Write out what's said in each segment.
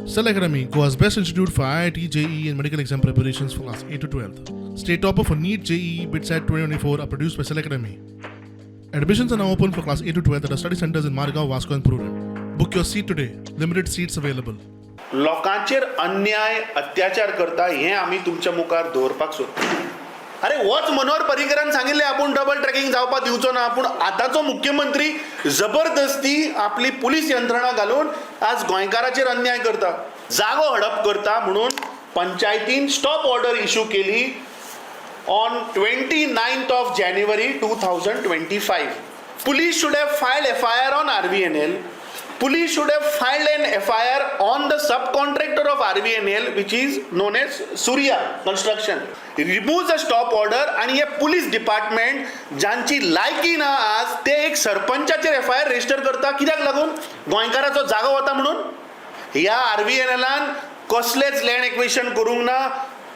Cell Academy, Goa's best institute for IIT, JEE, and medical exam preparations for class 8 to 12. State topper for NEET, JEE, BITSAT 2024 are produced by Cell Academy. Admissions are now open for class 8 to 12 at our study centers in Margao, Vasco, and Prudent. Book your seat today. Limited seats available. लोकांचेर अन्याय अत्याचार करता हें आमी तुमच्या मुखार दवरपाक सोदता. अरे, होच मनोहर पर्रीकरान सांगिल्लें, आपूण डबल ट्रॅकिंग जावपाक दिवचो ना. पूण आतांचो मुख्यमंत्री जबरदस्ती आपली पुलीस यंत्रणा घालून आज गोंयकाराचेर अन्याय करता, जागो हडप करता. म्हणून पंचायतीन स्टॉप ऑर्डर इशू केली on 29th of January 2025. Police should have filed FIR on RVNL. Police should have filed an FIR on the subcontractor of RVNL, which is known as Surya Construction. Remove the stop order. आणि हे police department जांची लायकी ना, आज ते एक सरपंचाचेर FIR register करता. कित्याक लागून? गोंयकाराचो जागो वता म्हणून. ह्या आरव्हीएनएलान कसलेच लँड एक्विशन करूंक ना,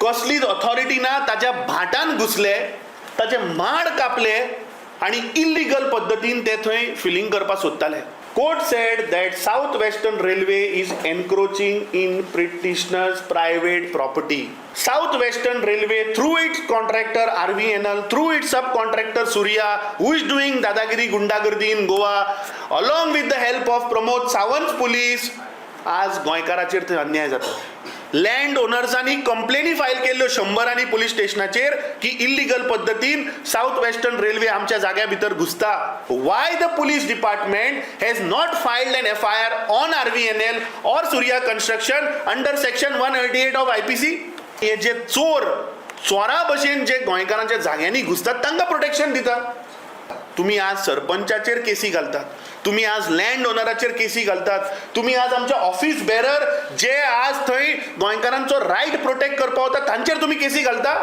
कसलीच ऑथॉरिटी ना. ताच्या भाटान घुसले, ताचे माड कापले आनी इल्लिगल पद्दतीन ते थंय फिलींग करपाक सोदताले. Court said that South Western Railway is encroaching in petitioner's private property. South Western Railway, through its contractor RVNL, through its sub contractor Surya, who is doing दादागिरी, गुंडागर्दी in Goa, along with the help of Pramod Sawant police, आज गोंयकाराचेर थंय अन्याय जाता. Land ओनर्सांनी कंप्लेनी file केल्ल्यो शंबरांनी police स्टेशनाचेर की illegal पद्दतीन साऊथ वेस्टर्न रेल्वे आमच्या जाग्या भितर घुसता. Why the police department has not filed an FIR on RVNL or Surya Construction under section 188 of IPC? हे जे चोर, चोरा भशेन जे गोंयकारांच्या जाग्यांनी घुसतात, तांकां प्रोटेक्शन दिता. तुम्ही आज सरपंचाचेर केसी घालतात, तुम्ही आज लँड ओनराचेर केसी घालतात, तुम्ही आज आमच्या ऑफिस बेरर जे आज थंय गोंयकारांचो रायट प्रोटेक्ट करपा वता, तांचेर तुमी केसी घालता.